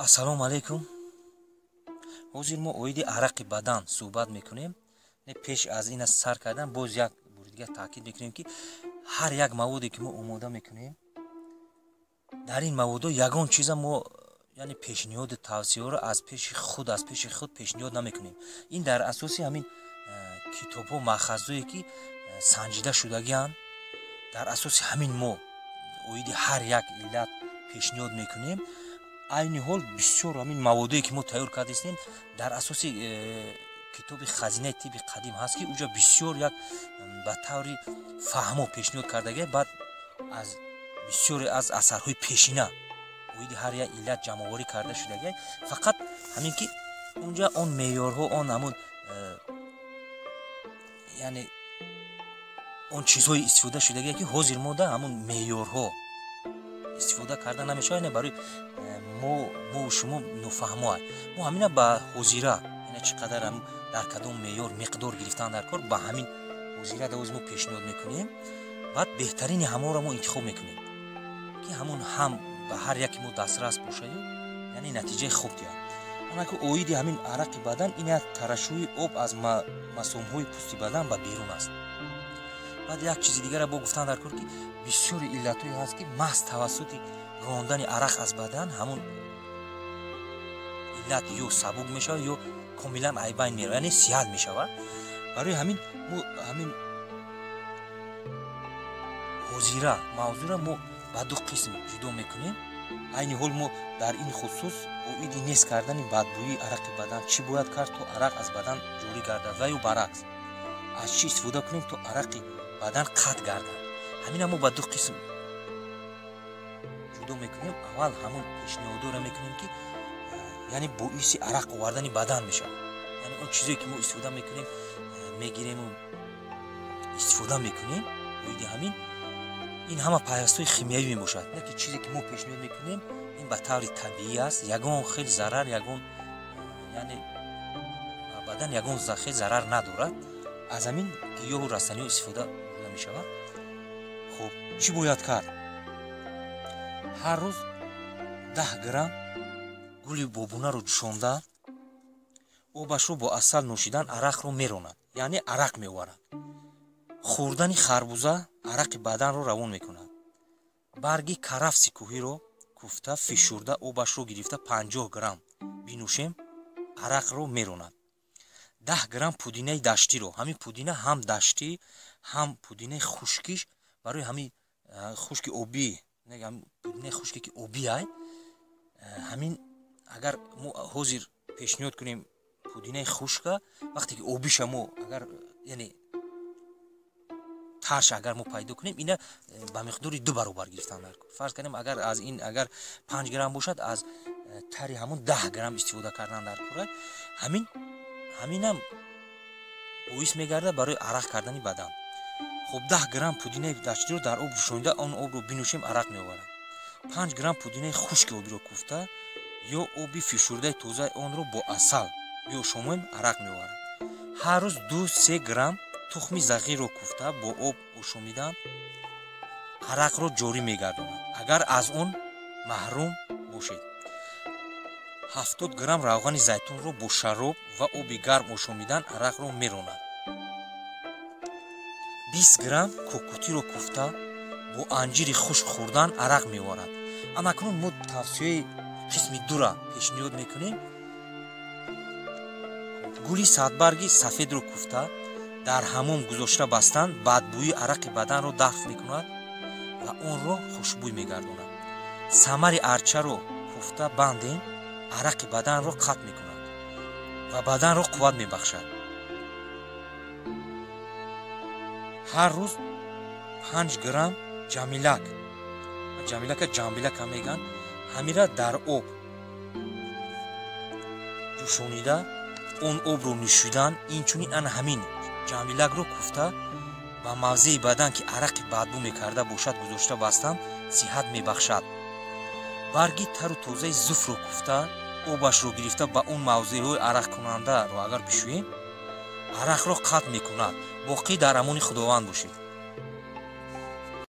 Ассалому алайкум. Ҳозир мо оиди арақи бадан суҳбат мекунем. Пеш аз ин сар кардан боз як бори дигар таъкид мекунем, ки ҳар як маводе ки мо омода мекунем, дар ин маводҳо ягон чиза мо, яъне пешниҳоду тавсияҳоро аз пеши худ пешниҳод намекунем. Ин дар асоси ҳамин китобҳо, маъхазҳое ки санҷида шудагианд, дар асоси ҳамин мо оиди ҳар як иллат пешниҳод мекунем. Айни ҳол бисёр ҳамин маводое ки мо тайёр кардастем, дар асоси китоби «Хазинаи тибби қадим» ҳаст, ки уҷа бисёр як ба таври фаҳмо пешниҳод кардагия. Баъд аз бисёре аз асарҳои пешина оиди ҳар як иллат ҷамъоварӣ карда шудагия. Фақат ҳамин ки унҷа он меъёрҳо, он ҳамун яъне он чизҳои истифода шудагия, ки ҳозир мо да ҳамун меъёрҳо истифода карда намешавад, яъне барои мо шумо нофаҳмо. Мо ҳамина ба ҳозира, яъне чӣ қадар дар кадом меъёр, миқдор гирифтан дар кор, ба ҳамин ҳозира давоз мо пешниҳод мекунем. Баъд беҳтарини ҳамонро мо интихоб мекунем, ки ҳамон ҳам ба ҳар яке мо дастрас бошаду, яъне натиҷаи хуб диҳад. Онаки оиди ҳамин арақи бадан, ин як тарашшӯи об аз масомҳои пӯсти бадан ба берун аст. Баъд як чизи дигарро бо гуфтан дар кор, ки бисёри иллатҳое ҳаст, ки маҳз тавассути рондани арақ аз бадан ҳамон иллат ё сабук мешавад, ё комилан айбайн меравад, яъне сиҳат мешавад. Барои ҳамин мо ҳамин ҳозира мавзӯъро мо ба ду қисм ҷудо мекунем. Айни ҳол мо дар ин хусус оиди нест кардани бадбӯии арақи бадан, чӣ бояд кард, то арақ аз бадан ҷорӣ гардад, ва ё баръакс, аз чӣ истифода кунем, то арақи бадан қатъ гардад, ҳамина мо ба ду қисм ҷудо мекунем. Аввал ҳамон пешниҳодоро мекунем, ки яъне боиси арақ овардани бадан мешавад, яъне он чизое ки мо истифода мекунем, мегирему истифода мекунем. Оиди ҳамин, ин ҳама пайвастҳои химиявӣ мебошад. Не ки чизе ки мо пешниҳод мекунем, ин ба таври табиӣ аст, ягон хел зарар, ягон, яъне ба бадан ягон хел зарар надорад. Аз ҳамин гиёҳу растаниҳо истифода бурда мешавад. Хуб, чӣ бояд кард? Ҳар рӯз 10 грамм гули бобунаро ҷӯшонда, обашро бо асал нӯшидан арақро меронад, яъне арақ меоварад. Хӯрдани харбуза арақи баданро равон мекунад. Барги карафси кӯҳиро куфта, фишурда, обашро гирифта 50 грамм бинӯшем, арақро меронад. 10 грамм пудинаи даштиро, ҳамин пудина, ҳам даштӣ, ҳам пудинаи хушкиш, барои ҳамин хушки обӣ, пудинаи хушке ки обӣ ай, ҳамин агар мо ҳозир пешниҳод кунем пудинаи хушка, вақте ки обиша мо агар, яъне тарша агар мо пайдо кунем, ина ба миқдори ду баробар гирифтан дар кор. Фарз кардем, агар аз ин агар 5 грамм бошад, аз тари ҳамон 10 грамм истифода кардан дар кора. Ҳаминам боис мегардад барои арақ кардани бадан. Хуб, 10 грамм пудинаи даштиро дар об ҷӯшонида, он обро бинӯшем, арақ меоварад. 5 грамм пудинаи хушки обиро куфта ё оби фишурдаи тозаи онро бо асал биошомем, арақ меоварад. Ҳар рӯз 2-3 грамм тухми зағирро куфта, бо об ошомидан арақро ҷорӣ мегардонад, агар аз он маҳрум бошед. 70 грамм равғани зайтунро бо шароб ва оби гарм ошомидан арақро меронад. 20 грамм кокутиро куфта, бо анҷири хушк хӯрдан арақ меоварад. Анакнун мо тавсияи қисми дура пешниҳод мекунем. Гули садбарги сафедро куфта, дар ҳамом гузошта бастан бадбӯии арақи баданро дафъ мекунад ва онро хушбӯй мегардонад. Самари арчаро куфта бандем, арақи баданро қатъ мекунад ва баданро қувват мебахшад. Ҳар рӯз 5 грамм ҷамилак, ҷамилака, ҷамбилака мегӯянд, ҳамира дар об ҷӯшонида, он обро нӯшидан. Инчунин ана ҳамин ҷамилакро куфта, ба мавзеи бадан, ки арақи бадбӯ мекарда бошад, гузошта бастан сиҳат мебахшад. Барги тару тозаи зуфро куфта, обашро гирифта, ба он мавзеъҳои арақкунандаро агар бишӯем, арақро қатъ мекунад. Боқӣ дар амони Худованд бошед.